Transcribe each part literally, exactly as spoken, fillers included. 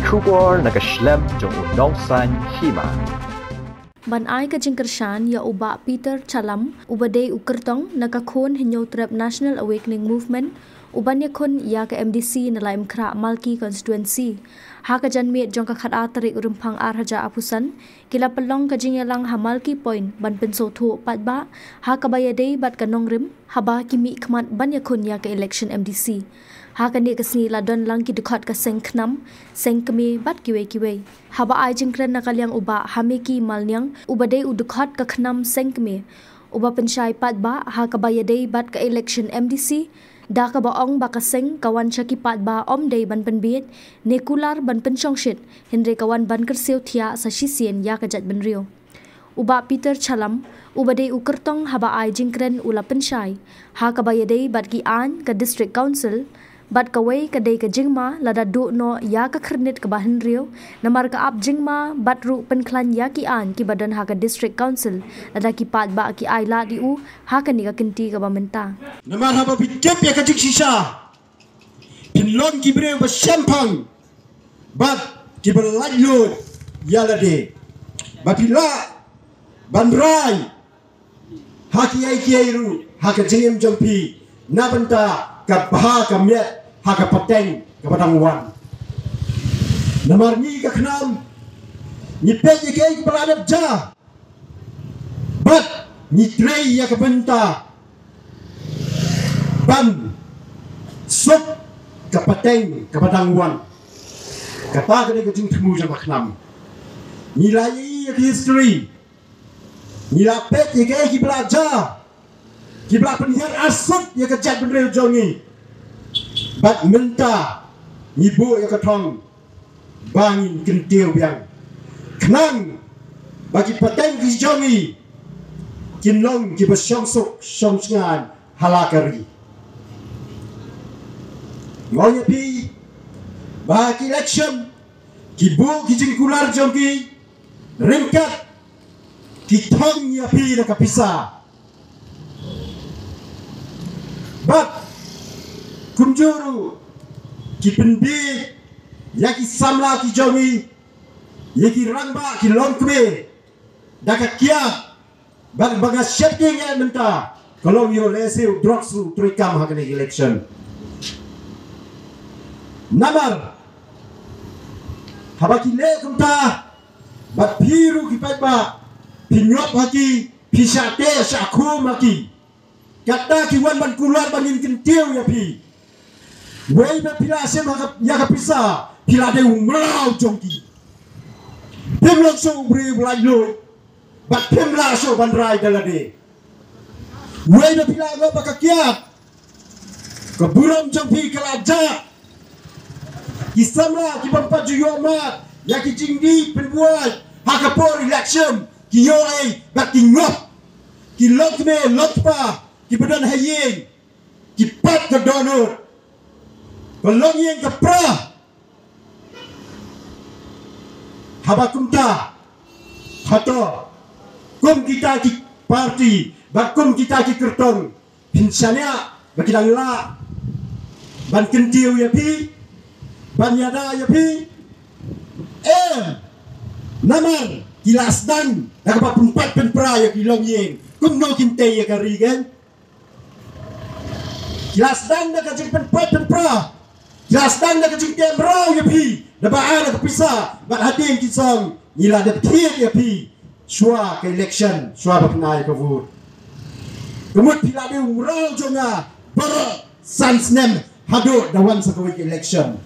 Khubor na ka shlem jong u nongsan hima. Ban ai ka jingkyrshan ïa u Bah Peter Chalam, uba dei u kyrtong na ka khun Hynñiewtrep National Awakening Movement, uban ïakhun ïa ka M D C na Laitumkhrah Malki Constituency. Ha ka janmiet jong ka khatar tarik u Rymphang ar hajar arphew san, ki la pynlong ka jingïalang ha Malki Point ban pynsngewthuh paidbah ha kaba ïadei bad ka nongrim haba ki mih khmat ban ïakhun ïa ka election M D C. Ha kane ka sngi la don lang ki dkhot ka seng khnam, seng kmie bad kiwei kiwei. Haba ai jingkren na ka liang u Bah Hameki Malniang, uba dei u dkhot ka khnam seng kmie, uba pynshai paidbah ha kaba ïadei bad ka election M D C, da kaba ong ba ka seng ka wan sha ki paidbah ym dei ban pynbiej ne kular ban pynshongshit, hynrei ka wan ban kyrsiew thiah sa shisien ïa ka jaitbynriew. U Bah Peter Chalam, uba dei u kyrtong haba ai jingkren, u la pynshai ha kaba ïadei bad ki aiñ ka District Council, bad kawei ka dei ka jingma lada duh noh ïa ka khyrnit kaba hynriew, namar ka ap jingma bad ruh pynkhlaiñ ïa ki aiñ kiba don ha ka District Council lada ki paidbah ki ailad ïa u ha kane ka kynti kaba mynta. Namar haba phi tip ïa ka jingshisha, phin long ki briew ba shemphang bad kiba laitluid ïa lade. Ba phi lah ban rai ha kiei kiei ruh ha ka jingim jong phi, na bynta ka bha ka miat ha ka pateng kaba dang wan. Namar ngi ka khnam, ngi peit ïa kiei kiba la dep jia, bad ngi trei ïa ka bynta ban suk ka pateng kaba dang wan. Kata ka dei ka jingthmu jong ka khnam. Ngi la ïohi ïa ka history, ngi la peit ïa kiei kiba la jia, kiba la pynhiar arsut ïa ka jaitbynriew jong ngi. Bad mynta ngi buh ïa ka thong ba ngin kyntiew biang, khnang ba ki pateng ki jong ngi kin long kiba shongsuk shongshngaiñ ha la ka ri. Nga ong ïa phi ba ki election, ki buh ki jingkular jong ki ryngkat ki thong ïa phi da ka pisa. Bad kumjuh ruh ki pynbiej ïa ki samla ki jong ngi, ïa ki rangbah ki longkmie da ka kiad. Bad ba nga sheptieng ïa mynta ka long ïoh lehse u drugs ruh u treikam ha kane ka election. Namar haba ki leh kumta, bad phi ruh ki paidbah phi ñiop ha ki, phi shah teh shah khum ha ki. Kata ki wan ban kular ba ngin kyntiew ïa phi. Wei ba phi la shim ha ka, ïa ka pisa, phi la dei u mraw jong ki. Phim long shuh u briew ba laitluid, bad phim lah shuh ban rai da lade. Wei ba phi la ngop ha ka kiad, ka burom jong phi ka la jah. Ki samla ki bym pat ju ïoh mad ïa ki jingdih pynbuaid ha ka por election, ki ïohi bad ki ngop. Ki longkmie longkpa kiba don ha ïing, ki pat ka dohnud, ka longïing ka pra. Haba kumta, hato kum kita ki party bad kum kita ki kyrtong phin shaniah ba ki dang lah ban kyntiew ïa phi, ban ïada ïa phi? Em. Namar ki la sdang da kaba pynpait pynpra ïa ki longïing, kumno kin tei ïa ka ri kein? Ki la sdang da ka jingpynpait pynpra, ki la sdang da ka jingteh mraw ïa phi, da ba ai da ka pisa, bad hadien ki song ngi la dep thied ïa phi shuwa ka election, shuwa ba phin ai ka vote. Ka mut phi la dei u mraw jong nga baroh san snem haduh da wan sa kawei ka election.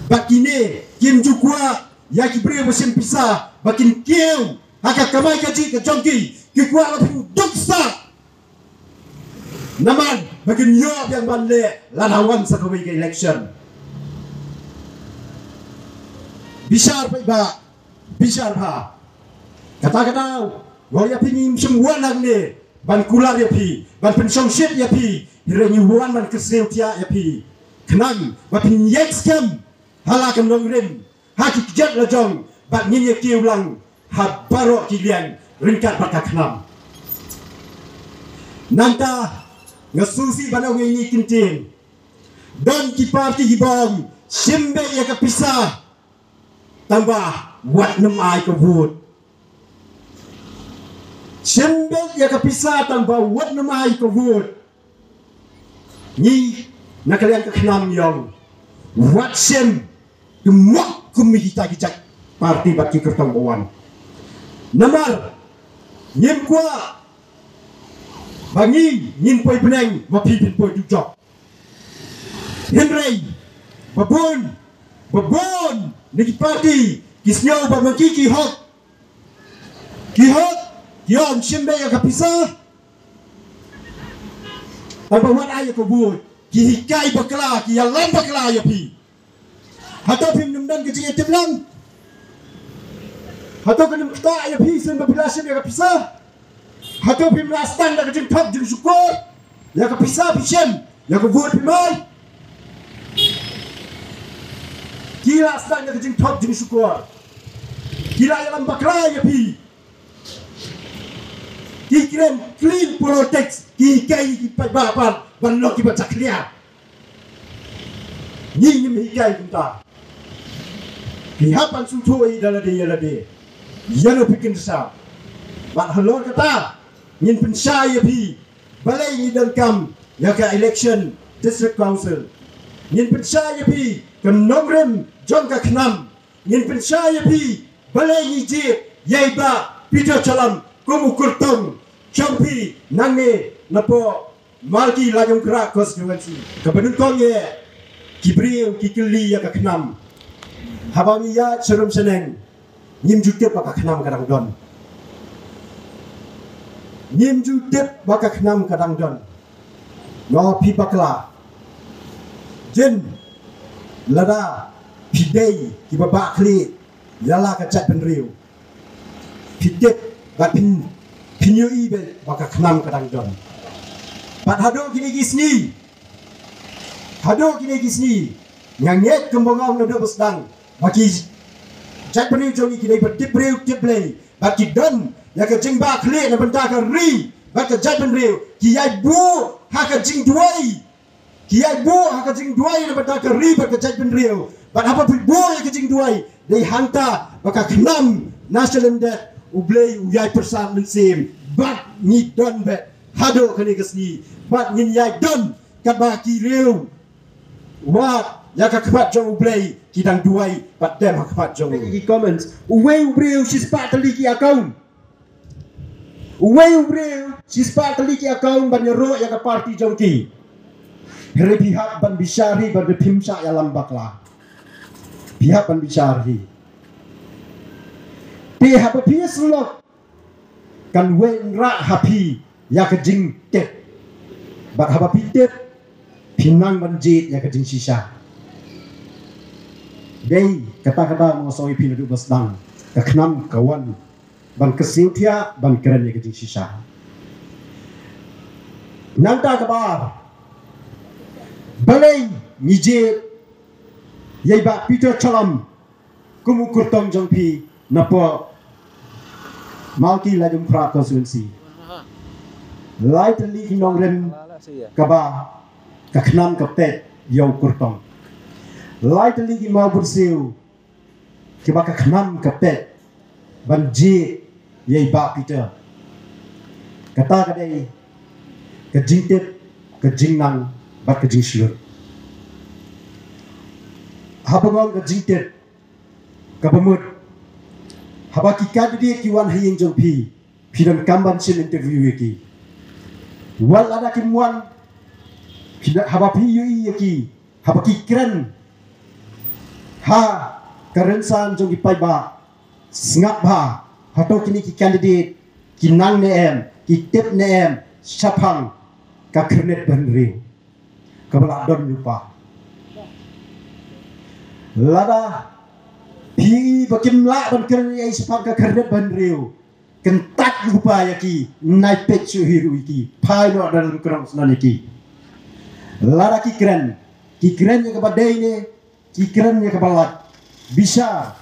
Bad kine kim ju kwah ïa ki briew ba shim pisa ba kin kiew ha ka kamai kajih ka jong ki, ki kwah ba phin duk sah. Namar ba kin ïoh biang ban leh lada wan sa kawei ka election. Bishar paidbah, bishar bha. Kata ka daw, nga ong ïa phi, ngim shym wan hangne ban kular ïa phi, ban pynshongshit ïa phi, hynrei ngi wan ban kyrsiew thiah ïa phi, khnang ba phin ïeng skhem ha la ka nongrim, ha ki kjat la jong, bad ngin ïa kiew lang ha baroh ki liang ryngkat bad ka khnam. Nangta nga sngewsih ban ong ïa ngi ki ktien. Don ki party kiba ong shim beit ïa ka pisa, tang ba wat nym ai ka vote. Shim beit ïa ka pisa tang ba wat nym ai ka vote. Ngi na ka liang ka KHNAM ngi ong, wat shim, to mut kum kita ki jait party bad ki kyrtong ba wan. Namar ngim kwah ba ngi ngin poi bneng ma phi phin poi dujok. Hynrei ba bun, ba bun na ki party ki sngew ba ma ki ki hok, ki hok, ki ong shim beit ïa ka pisa, tang ba wat ai ïa ka vote. Ki hikai bakla, ki ïalam bakla ïa phi. Hato phim nym don ka jingïatiplem? Hato ka nym ktah ïa phi shen ba phi la shim ïa ka pisa? Hato phim la sdang da ka jingthok jingshukor ïa ka pisa phi shim, ïa ka vote phi mai? Ki la sdang da ka jingthok jingshukor. Ki la ïalam bakla ïa phi. Ki kren clean politics, ki hikai ki paidbah ban, ban long kiba jakhlia. Ngi ngim hikai kumta. Phi hap ban sngewthuh ïa lade ïa lade. Ïa no phi kynsa. Bad halor kata ngin pynshai ïa phi balei ngi donkam ïa ka election District Council. Ngin pynshai ïa phi ka nongrim jong ka KHNAM. Ngin pynshai ïa phi balei ngi jied ïa i Bah Peter Shallam kum u kyrtong jong phi nangne napoh Malki Lajong Khrah constituency. Kaba nyngkong ïa ki briew ki kylli ïa ka KHNAM. Haba ngi ïaid sharum shaneng, ngim ju tip ba ka KHNAM ka dang don. Ngim ju tip ba ka KHNAM ka dang don. Nga ong phi bakla. Jin lada phi dei kiba bah khlieh ïa la ka jaitbynriew, phi tip bad phin, phin ïohi beit ba ka KHNAM ka dang don. Bad haduh kine ki sngi, haduh kine ki sngi, nga ngeit kumba nga ong naduh ba sdang ba ki jaitbynriew jong ngi ki dei ba tip briew tip Blei, bad ki don ïa ka jingbah khlieh na bynta ka ri bad ka jaitbynriew. Ki ïai buh ha ka jingduwai. Ki ïai buh ha ka jingduwai na bynta ka ri bad ka jaitbynriew. Bad haba phi buh ïa ka jingduwai, dei hangta ba ka KHNAM na shalyndet U Blei u ïai pyrsad mynsiem. Bad ngi don beit haduh kane ka sngi. Bad ngin ïai don katba ki riew wad ïa ka khmat jong U Blei ki dang duwai bad dem ha khmat jong u. Ki comments. Uwei u briew shispah tylli ki account. Uwei u briew shispah tylli ki account ban ïaroh ïa ka party jong ki. Hynrei phi hap ban bishar hi, ban phim shah ïalam bakla. Phi hap ban bishar hi. Te haba phi ïasyllok, kan wanrah ha phi ïa ka jingtip. Bad haba phi tip, phi nang ban jied ïa ka jingshisha. Dei kata kata nga ong ïa phi naduh ba sdang, ka KHNAM ka wan ban kyrsiew thiah, ban kren ïa ka jingshisha. Nangta kaba ar, balei ngi jied ïa i Bah Peter Shallam kum u kyrtong jong phi napoh Malki Lajong Khrah constituency? Lai tylli ki nongrim kaba ka KHNAM ka peit ïa u kyrtong. Lai tylli ki mawbyrsiew kiba ka KHNAM ka peit ban jied ïa i Bah Peter. Kata ka dei ka jingtip, ka jingnang bad ka jingshlur. Haba nga ong ka jingtip, kaba mut, haba ki candidate ki wan ha ïing jong phi, phi donkam ban shim interview ïa ki. Wat lada kim wan, phi da, haba phi ïohi ïa ki, haba ki kren ha ka rynsan jong ki paidbah, sngap bha, hato kine ki candidate ki nang ne em, ki tip ne em shaphang ka khyrnit bynriew kaba la don lypa. Lada phi ba kim lah ban kren ei shaphang ka khyrnit bynriew, kyntait lypa ïa ki, nai peit shuh hi ruh ïa ki, phai noh da lynkrong shnong ïa ki. Lada ki kren, ki kren ïa kaba dei ne ki kren ïa kaba lait, bishar,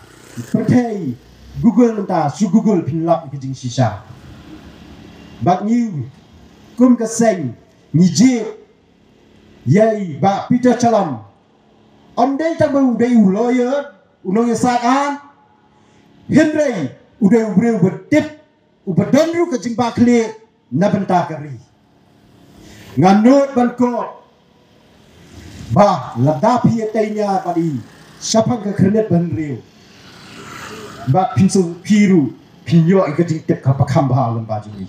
pyrthei, Google mynta, shu Google phin lap ïa ka jingshisha. Bad ngi kum ka seng ngi jied ïa i Bah Peter Shallam. Ym dei tang ba u dei u lawyer, u nongïasaid aiñ, Hynrei u dei u briew ba tip, uba don ruh ka jingbakla na bynta ka ri. Nga nud ban ko ba lada phi ïa tei nia bad i shaphang ka khyrnit ba hynriew, ba phin shu phi ruh phin ïoh ïa ka jingtip kaba kham bha lem ba jong i.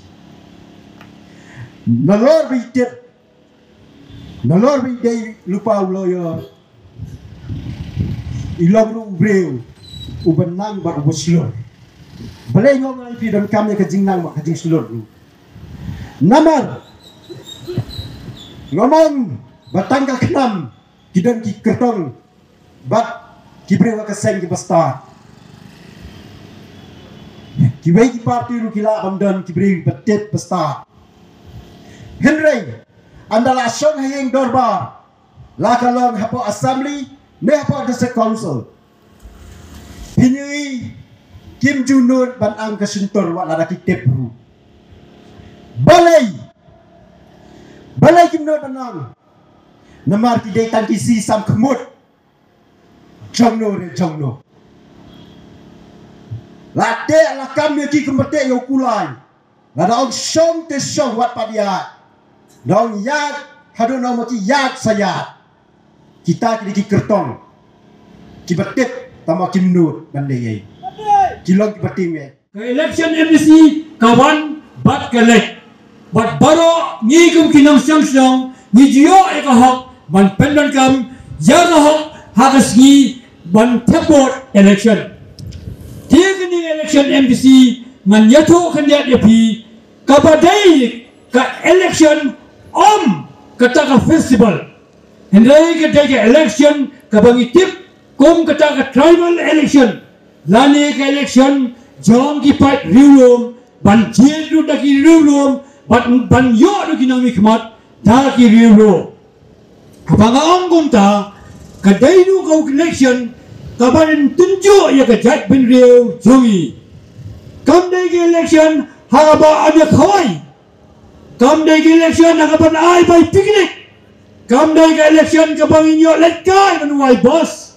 Nalor ba i tip, nalor ba i dei lypa u lawyer, i long ruh u briew uba nang bad uba shlur. Balei nga ong ïa phi, donkam ïa ka jingnang bad ka jingshlur ruh. Namar nga ong ba tang ka khnam ki don ki kyrtong bad ki briew ha ka seng kiba stad. Kiwei ki party ruh ki lah ban don ki briew ba tip ba stad. Hynrei ynda la shong ha ïing dorbar, la ka long hapoh assembly ne hapoh district council, phin ïohi kim ju nud ban ang ka shyntur wat lada ki tip ruh. Balei? Balei kim nud ban ang? Namar ki dei tang ki shisam khmut. Jongno re jongno. La teh la kam ïa ki kumba teh ïa u kulai. Lada ong shong te shong, wat pat ïaid. Da ong ïaid, haduh na ma ki ïaid sa ïaid. Kita ki dei ki kyrtong kiba tip, tangba kim nud ban leh ei. Ki long kiba tieng ei. Ka election M D C ka wan bad ka leit. Bad baroh ngi kum ki nongshong shnong ngi ju ïoh ïa ka hok ban pyndonkam ïa ka hok ha ka sngi ban thep vote election. Te kane election M D C ngan ïathuh khyndiat ïa phi, kaba dei ka election ym kata ka festival. Hynrei ka dei ka election kaba ngi tip kum kata ka tribal election, lane ka election jong ki paid riewlum, ban jied ruh da ki riewlum, ban, ban ïoh ruh ki nongmihkhmat da ki riewlum. Haba nga ong kumta, ka dei ruh ka election kaban tynjuh ïa ka jaitbynriew jong ngi. Kam dei ka election haba ïa khawai. Kam dei ka election ha kaban ai bai picnic. Kam dei ka election kaba ngin ïoh leit kai ban wai bos.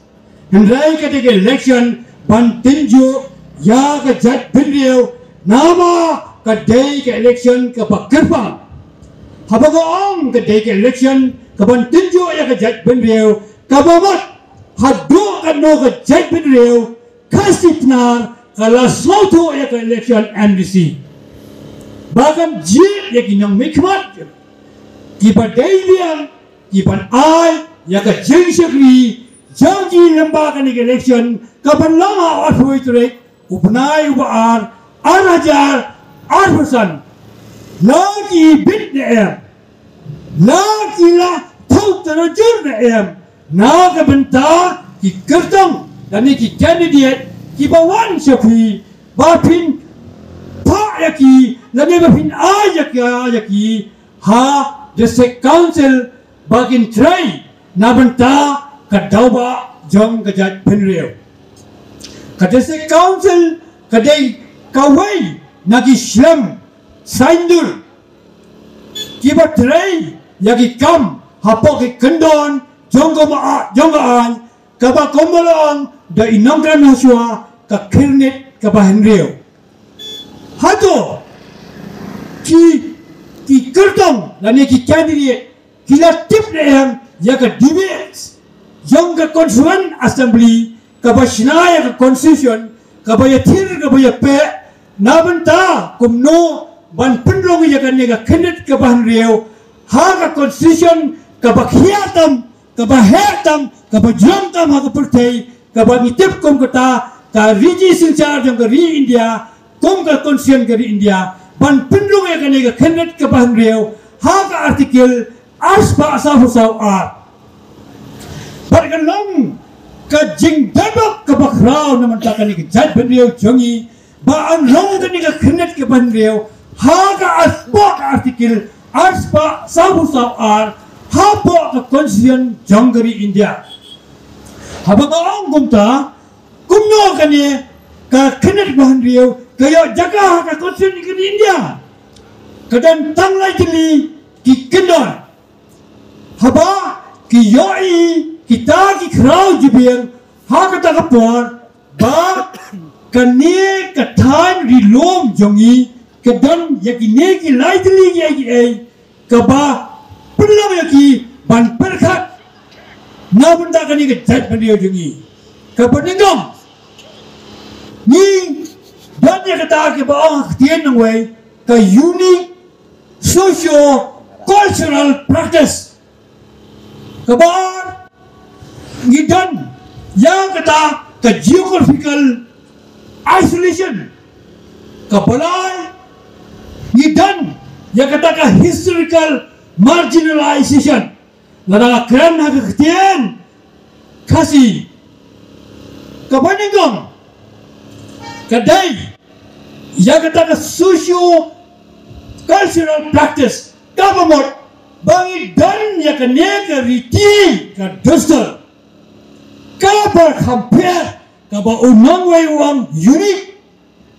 Hynrei ka dei ka election ban tynjuh ïa ka jaitbynriew, namar ka dei ka election kaba kyrpang. Haba nga ong ka dei ka election kaban tynjuh ïa ka jaitbynriew, kaba mut haduh katno ka jaitbynriew Khasi Pnar ka la sngewthuh ïa ka election M D C. Ba kan jied ïa ki nongmihkhmat kiba dei liang, kiban ai ïa ka jingshakri jong ki lyngba kane ka election kaban long ha arphew tarik u bnai uba ar, ar hajar arphew san. La ki bit ne em, la ki la thaw tarajur ne em, na ka bynta ki kyrtong lane ki candidate kiba wan sha phi, ba phin phah ïa ki lane ba phin ai ïa ki, ïa ki ha district council ba kin trei na bynta ka daw ba jong ka jaitbynriew. Ka district council ka dei kawei na ki shlem saiñdur kiba trei ïa ki kam hapoh ki kyndon jong ka ma, jong ka aiñ, kaba kumba la ong da i nongkren hashwa, ka khyrnit kaba hynriew. Hato ki, ki kyrtong lane ki candidate ki la tip ne em ïa ka demands jong ka Constituent Assembly kaba shna ïa ka constitution, kaba ïathir, kaba ïapeh, na bynta kumno ban pynrung ïa kane ka khyrnit kaba hynriew ha ka constitution kaba khiah tam, kaba heh tam, kaba jrong tam ha ka pyrthei, kaba ngi tip kum kata ka riti synshar jong ka ri India, kum ka constitution ka ri India, ban pynrung ïa kane ka khyrnit kaba hynriew ha ka article arspah sawphew saw ar. Bad ka long ka jingdonbok kaba khraw na bynta kane ka jaitbynriew jong ngi, ba yn rung kane ka khyrnit kaba hynriew ha ka arspah, ka article arspah sawphew saw ar hapoh ka constitution jong ka ri India. Haba ka ong kumta, kumno kane ka khyrnit ba hynriew ka ïoh jaka ha ka constitution ka ri India? Ka don tang lai tylli ki kyndon. Haba ki ïohi kita ki khraw jibieng ha kata ka por, ba kane ka thaiñ ri lum jong ngi ka don ïa kine ki lai tylli ki ei ki ei kaba pynlong ïa ki ban pyrkhat na bynta kane ka jaitbynriew jong ngi. Kaba nyngkong, ngi don ïa kata kaba ong ha ka ktien nongwei ka unique socio cultural practice. Kaba ar, ngi don ïa kata ka geographical isolation. Kaba lai, ngi don ïa kata ka historical marginalization, lada nga kren ha ka ktien Khasi. Kaba nyngkong, ka dei ïa kata ka socio cultural practice kaba mut ba ngi don ïa kane ka riti ka dustur kaba kham pher, kaba u nongwei u ong unique,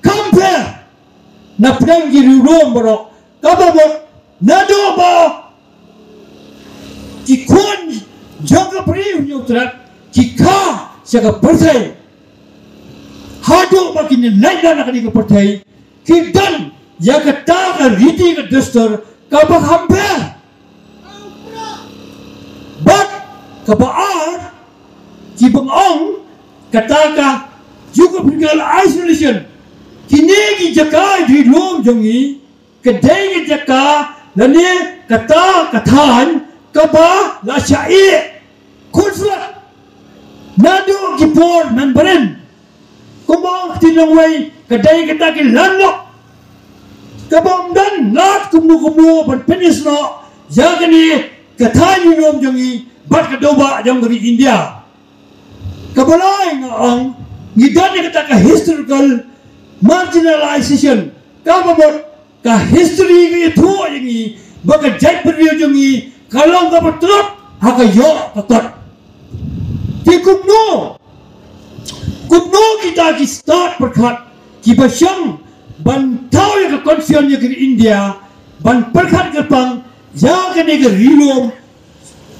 kham pher na pdeng ki ri lum baroh, kaba mut naduh ba ki khun jong ka Ri U Trat ki kha sha ka pyrthei, haduh ba kin leit na kane ka pyrthei, ki don ïa kata ka riti ka dustur kaba kham pher. Bad kaba ar, kiba ong kata ka geographical isolation, kine ki jaka ri lum jong ngi ka dei ka jaka lane kata ka thaiñ kaba la shah ïeh khuslai naduh ki por mynbarim. Kumba ong ka ktien nongwei, ka dei kata ki landlocked, kaba ym don lad kumno kumno ban pynïasnoh ïa kane ka thaiñ ri lum jong ngi bad ka daw bah jong ka ri India. Kaba lai, nga ong ngi don ïa kata ka historical marginalization, kaba mut ka history ka ïathuh ïa ngi ba ka jaitbynriew jong ngi ka long kaba tlot ha ka ïoh ka kot. Te kumno, kumno kita ki stad pyrkhat kiba shong ban thaw ïa ka confusion ïa ka ri India ban pyrkhat kyrpang ïa kane ka ri lum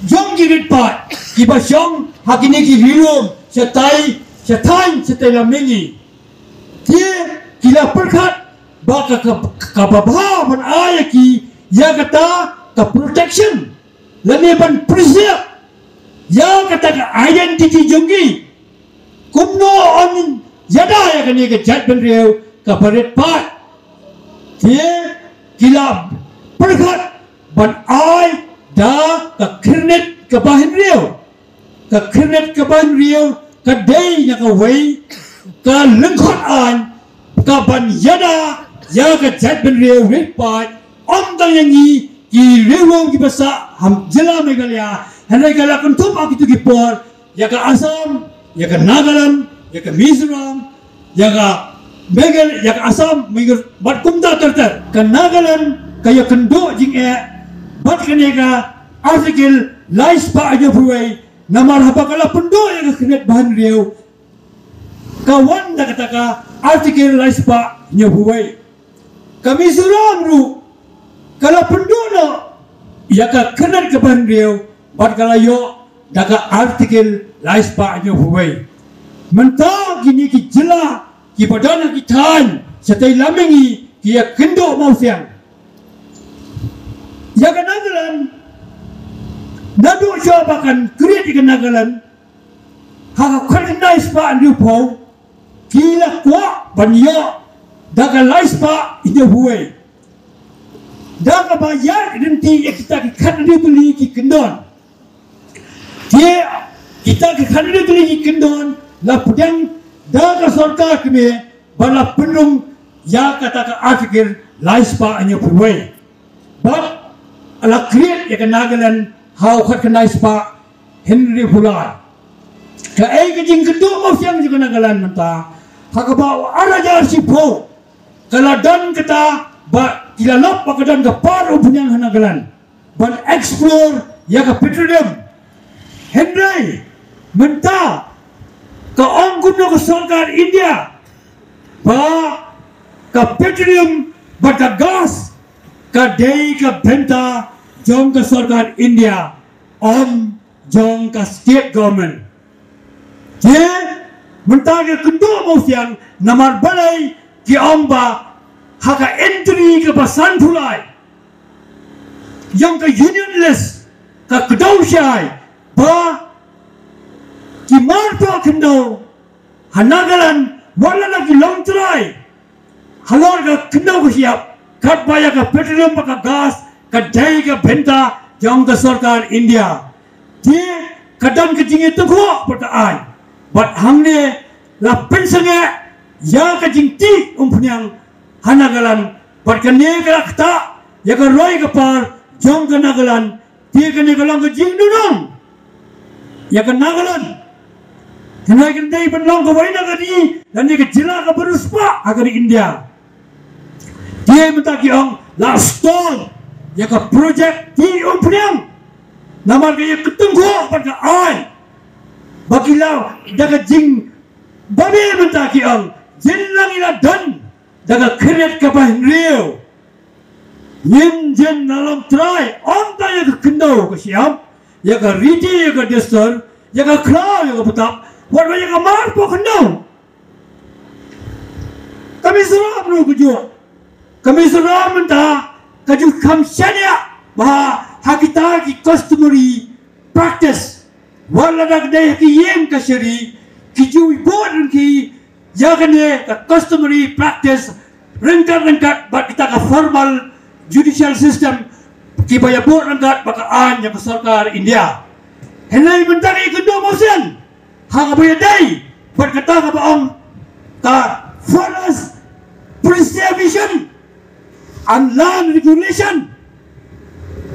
jong ki rit paid kiba shong ha kine ki ri lum shatai shathaiñ shatai lam mihngi. Te ki la pyrkhat ba ka, ka, kaba bha ban ai ïa ki ïa kata ka protection lane ban preserve ïa kata ka identity jong ki. Kumno yn ïada ïa kane ka jaitbynriew kaba rit paid? Te ki la pyrkhat ban ai da ka khyrnit kaba hynriew. Ka khyrnit kaba hynriew ka dei na kawei ka lyngkhot aiñ kaban ïada ïa ka jaitbynriew rit paid, ym tang ïa ngi ki ri lum kiba sah ha jylla Meghalaya, hynrei ka la kynthup ha kito ki por ïa ka Assam, ïa ka Nagaland, ïa ka Mizoram, ïa ka Meghalaya, ïa ka Assam, Meghalaya bad kumta ter ter. Ka Nagaland ka ïakynduh jingeh bad kane ka Article lai spah hynñiewphew wei, namar haba ka la pynduh ïa ka khyrnit ba hynriew, ka wan da kata ka Article lai spah hynñiewphew wei. Ka Mizoram ruh ka la pynduh noh ïa ka khyrnit kaba hynriew bad ka la ïoh da ka Article lai spah hynñiewphew wei. Mynta kine ki jylla kiba don ha ki thaiñ shatai lam mihngi ki ïakynduh mawsiang. Ïa ka Nagaland, naduh shuwa ba kan create ïa ka Nagaland ha ka khatkhyndai spah hynñiewphew, ki la kwah ban ïoh da ka lai spah hynñiewphew wei. Da kaba ïaid lynti ïa kita ki khathynriew tylli ki kyndon. Te kita ki khathynriew tylli ki kyndon la pdiang da ka sorkar kmie ba la pynrung ïa kata ka Article lai spah hynñiewphew wei. Bad la create ïa ka Nagaland ha u khatkhyndai spah hynriewphew lai. Kaei ka jingkynduh mawsiang jong ka Nagaland mynta? Ha kaba u ar hajar shiphew ka la don kata ba ki la lap ba ka don ka power umphniang ha Nagaland ban explore ïa ka petroleum. Hynrei mynta ka ong kumno ka sorkar India ba ka petroleum bad ka gas ka dei ka bynta jong ka sorkar India, ym jong ka state government. Te Mynta ka kynduh mawsiang namar balei ki ong ba ha ka entry kaba sanphew lai jong ka union list ka kdew shai ba ki marpoh khyndew ha Nagaland wat la ki longtrai halor ka khyndew ka shyiap, katba ïa ka petroleum bad ka gas ka dei ka bynta jong ka sorkar India. Te ka don ka jingïathuh bad ka aiñ. Bad hangne la pynsangeh ïa ka jingtih umphniang ha Nagaland bad kane ka la ktah ïa ka roi ka par jong ka Nagaland. Te kane ka long ka jingdunong ïa ka Nagaland. Hynrei kan dei ban long kawei na ka ri lane ka jylla kaba riewspah ha ka ri India. Te mynta ki ong la stall ïa ka project tih umphniang namar ka ïa ka tyngkhuh bad ka aiñ ba ki la da ka jing babe mynta ki ong jin lang ïa la don da ka khyrnit kaba hynriew. Ngin jin na longtrai ong ta ïa ka khyndew ka shyiap, ïa ka riti ïa ka dustur, ïa ka khlaw ïa ka btap, wat ba ïa ka marpoh khyndew. Ka Mizoram ruh ka juh. Ka Mizoram mynta ka ju kham shaniah ba ha kita ki customary practice. Wat la da ka dei ha ki ïing ka shari ki ju bud ryngkat ïa kane ka customary practice ryngkat ryngkat bad kita ka formal judicial system kiba ïa bud ryngkat bad ka aiñ ïa ka sorkar India. Hynrei mynta ka ïa kynduh mawsiang ha kaba ïadei bad kata kaba ong ka forest preservation and land regulation.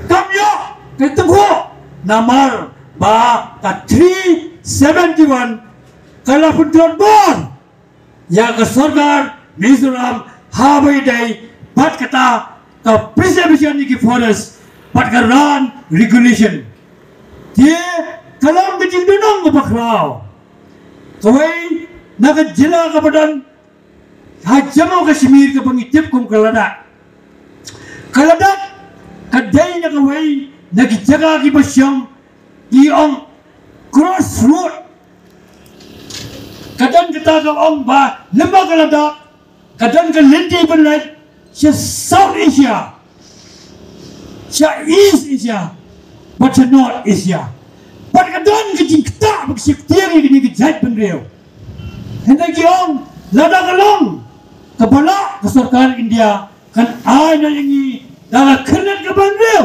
Kam ïoh ka tyngkhuh namar ba ka three seventy-one ka la pyntrot bor ïa ka sorkar Mizoram ha ba ïadei bad kata ka preservation ïa ki forest bad ka land regulation. Te ka long ka jingdunong kaba khraw. Kawei na ka jylla kaba don ha Jammu Kashmir kaba ngi tip kum ka Ladakh. Ka Ladakh ka dei na kawei na ki jaka kiba shong ki ong crossroad. Ka don kata ka ong ba lem bad ka Ladakh ka don ka lynti ban leit sha South Asia, sha East Asia bad sha North Asia. Bad ka don ka jingktah bad ka shaktiang ïa kane ka jaitbynriew. Hynrei ki ong lada ka long kaba lah ka sorkar India kan ai noh ïa ngi da ka khyrnit kaba hynriew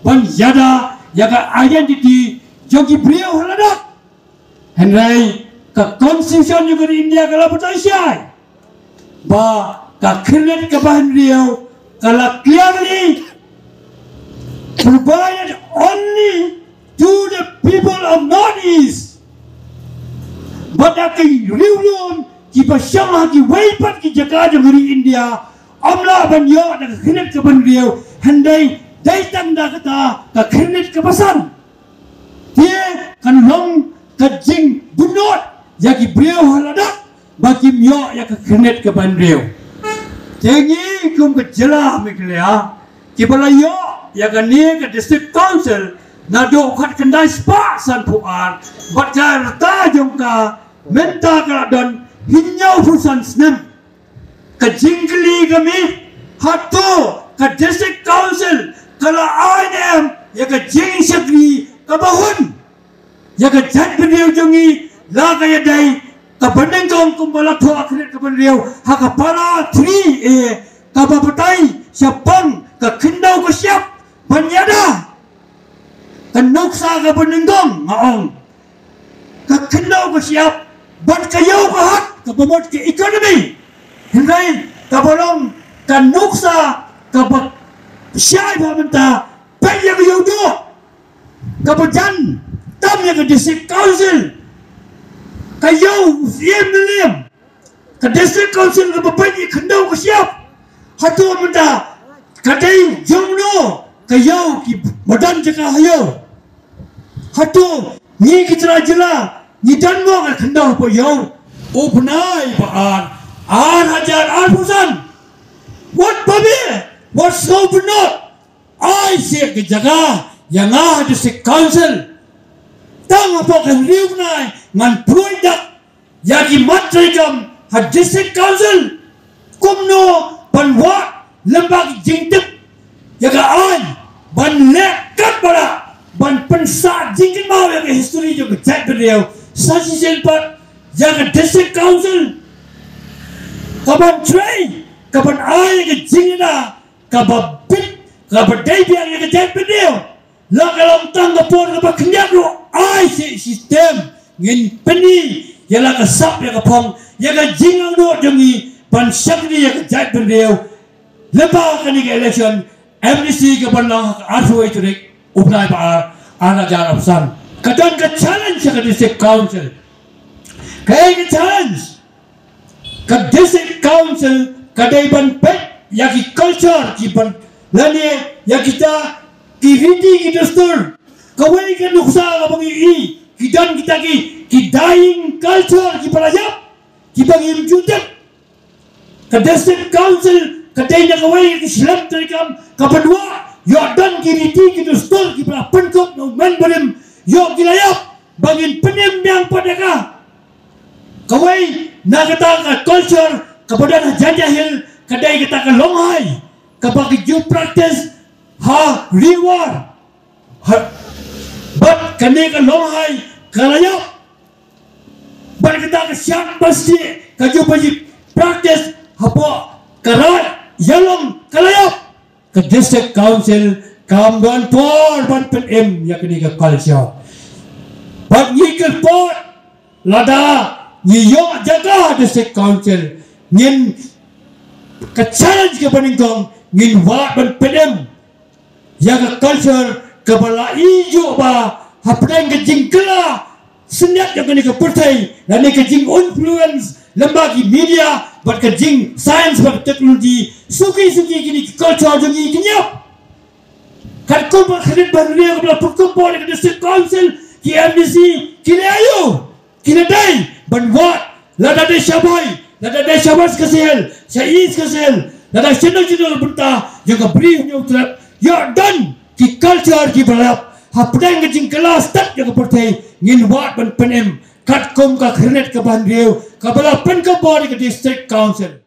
ban ïada ïa ka identity jong ki briew ha Ladakh. Hynrei ka constitution jong ka ri India ka la batai shai ba ka khyrnit kaba hynriew ka la clearly provided only to the people of North East. Bad da ki riewlum kiba shong ha kiwei pat ki jaka jong ka ri India ym lah ban ïoh da ka khyrnit kaba hynriew, hynrei dei tang da kata ka khyrnit kaba san. Te kan long ka jingbynnud ïa ki briew ha Ladakh ba kim ïoh ïa ka khyrnit kaba hynriew. Te ngi kum ka jylla Meghalaya kiba la ïoh ïa kane ka District Council naduh khatkhyndai spah sanphew ar bad ka rta jong ka mynta ka la don hynñiewphew san snem. Ka jingkylli ka mih, hato ka District Council ka la ai ne em ïa ka jingshakri kaba hun ïa ka jaitbynriew jong ngi, la ka ïadei kaba nyngkong kumba la thoh ha ka khyrnit kaba hynriew ha ka para three A kaba batai shaphang ka khyndew ka shyiap ban ïada. Ka nuksa kaba nyngkong nga ong ka khyndew ka shyiap bad ka ïew ka hat kaba mut ka economy. Hynrei kaba long ka nuksa kaba shai ba mynta, peit ïa ka ïew duh kaba jan tam ïa ka District Council. Ka ïew u Siem Mylliem, ka District Council kaba peit ïa ka khyndew ka shyiap. Hato mynta ka dei jong no ka ïew kiba don jaka ha ïew? Hato ngi ki trai jylla ngi don mo ka khyndew hapoh ïew? U bnai ba ar, ar hajar arphew san, wat babe, wat sngewbynnud, ai seh ka jaka ïa nga ha District Council. Tang hapoh ka hynriew bnai ngan pynlong dak ïa ki mat treikam ha District Council kumno ban wad lem bad ki jingtip ïa ka aiñ ban leh katba lah ban pynsah jingkynmaw ïa ka history jong ka jaitbynriew. Sa shisien pat ïa ka District Council ka ban trei ka ban ai ïa ka jingïada kaba bit kaba dei biang ïa ka jaitbynriew. La ka long tang ka por kaba khyndiat ruh ai shi system ngin pyni ïa la ka sap ïa ka phong ïa ka jingangnud jong ngi ban shakri ïa ka jaitbynriew. Lyngba kane ka election M D C ka ban long ha ka arphew wei tarik u bnai ba ar ar hajar arphew san. Ka don ka challenge ha ka District Council. Kaei ka challenge? Ka District Council ka dei ban peit ïa ki culture ki ban lane ïa kita ki riti ki dustur. Kawei ka nuksa kaba ngi i ki don kita ki ki dying culture kiba la ïap kiba ngim ju tip. Ka District Council ka dei na kawei ka shlem treikam ka ban wad ïoh don ki riti ki dustur kiba la pynkup na u mynbarim ïoh ki la ïap ba ngin pynim biang pat ïa ka. Kawei na kata ka culture kaba don ha Jaintia Hills ka dei kata ka longhai kaba ki ju practice ha Ri War. Ha, bad kane ka longhai ka la ïap. Bad kata ka shad pastieh ka ju ba ji practice hapoh ka raid ïalong ka la ïap. Ka District Council kam don por ban pynim ïa kane ka culture. Bad ngi kyrpad lada ngi ïoh jaka District Council ngin ka challenge kaba nyngkong ngin wad ban pynim ïa ka culture kaba la i juh ba hapdeng ka jingkylla synñiat jong kane ka pyrthei lane ka jing influence lem bad ki media bad ka jing science bad technology suki suki kine ki culture jong ngi kin ïap. Katkum ka khyrnit ba hynriew kaba la pynkup bor ïa ka District Council ki M D C ki la ïoh ki la dei ban wad lada dei sha Bhoi lada dei sha West Khasi Hills sha East Khasi Hills lada shano shano na bynta jong ka Bri Hynñiewtrep ïoh don ki culture kiba la ïap hapdeng ka jingkylla stet jong ka pyrthei ngin wad ban pynim katkum ka khyrnit kaba hynriew kaba la pynkup bor ïa ka District Council.